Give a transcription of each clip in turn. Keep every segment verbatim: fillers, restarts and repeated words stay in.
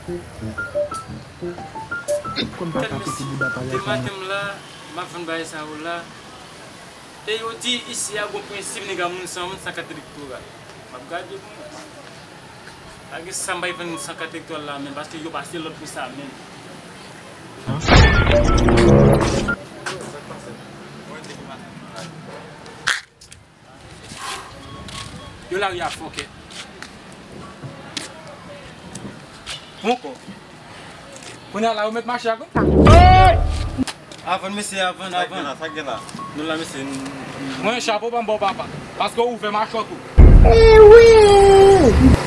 Kèl mesi, depi maten m la, m ap vann bagay sa yo la. E yo di isi a gon prensip nèg a moun san vann san kat elektoral. M ap gade pou mwen. Pa gen sa m bay vann san kat elektoral la menm, paske yo pase lòd pou sa menm. Yo lari a fòkè. Ponkò. Kounye a la, yo mèt mache ak nou. Avann, mesye, avann, avann. Sa k gen la? Nou la, mesye. Mwen, chapo ban m ba w, papa. Paske w ouvè machòt ou.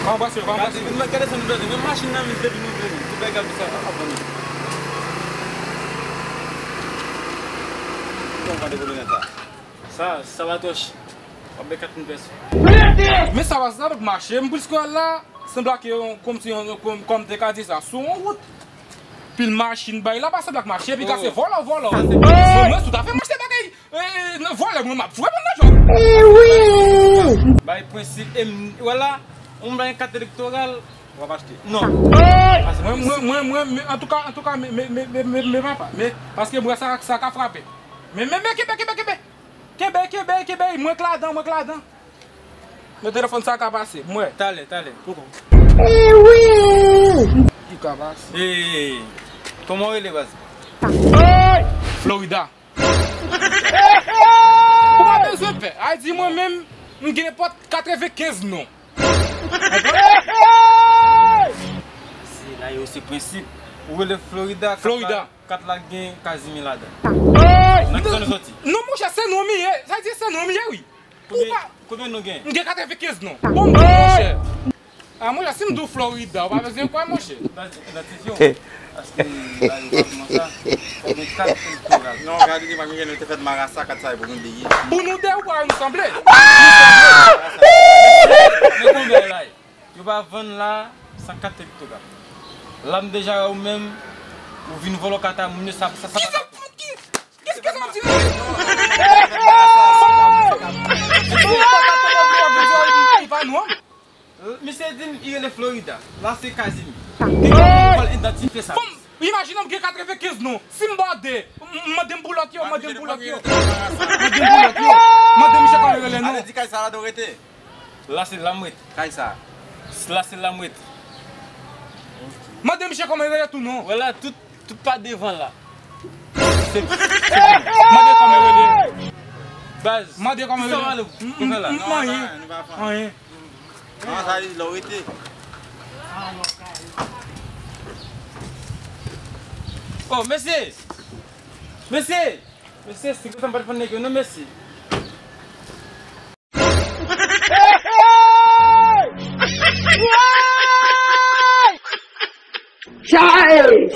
Anbrase, anbrase. Gade, vin gade sa nou bezwen. Menm machin nan, menm depi nou vini. Tout bagay ap sa, ap vini. Kòman de volonè sa? Sa, sa va tòch. W ap bay kat mil pèso. Men sa va, sa p ap mache. M plis kwè la, sanble ke yon, kòmsi yon, kòm, kòm te ka di sa, sou yon wout. Pil machin bay la, pa sanble ak mache, epi ka se vòlò, vòlò. Sa se vòlò. Mwen, mwen, si w ta fè m achte bagay, e, e, nan vòlò, mwen, m ap fouye moun nan jòb. Bay prensip, e m, wè la, yon bagay kat elektoral, w ap achte. Non. Mwen, mwen, mwen, mwen, men, antouka, antouka, men, men, men, men, men, men, papa, men, paske mwen, sa, sa ka frape. Men, men, men, kenbe, kenbe, kenbe. Kenbe, kenbe, kenbe, mwen k ladan, mwen k ladan. Men telefòn sa ka pase, mwen. Talè, talè. Poko. Ki ka pase? Ee, kòman w rele, baz? Florida. Ou pa bezwen pè. A di mwen menm, m gen nenpòt katrevenkenz non. Se la yo, se prensip. Ou rele Florida, Florida. Kat la gen Casimir ladan. Nan ki zòn ou soti? Non, monchè, se non m ye. Sa di se non m ye, wi. Konbyen, konbyen non gen? M gen katrevenkenz non. Bon, monchè. A, monchè, si m di w Florida, ou pa bezwen kwè, monchè. Baz, idantifye w. Paske la, yo pa kòmanse. Fò gen kat elektoral. Non, gade, li pa gen nou te fèt marasa, kat sa, e pou nou de ye. Pou nou de, ou pa nou sanble. Men konbyen la? Yo pa vann la san kat elektoral. La m deja wè ou menm, ou vin vòlò kat a moun yo, sa, sa, sa. Kisa, ki, kisa w ap di la? Misye di m, li rele Florida. La se Casimir. Ki fè l idantifye sa? Bon, imajine m gen katrevenkenz non. Si m bòde, m, m mande m pou lòt yo, mande m pou lòt yo. Mande m pou lòt yo. Mande misye kòman l rele non. Ale di kay sa la dwe rete. La se la m ret. Kay sa. La se la m ret. Mande misye kòman l rele tou non. Wè la, tout, tout pa devan la. Se, se, mande kòman l rele. Baz. Mande kòman l rele. Kisa w ale? M, m, m, anyen. Anyen. Non, sa li lè w rete. Oh, mesye. Mesye. Mesye, si konsa m pa t fann nèg yo non, mesye. Chay!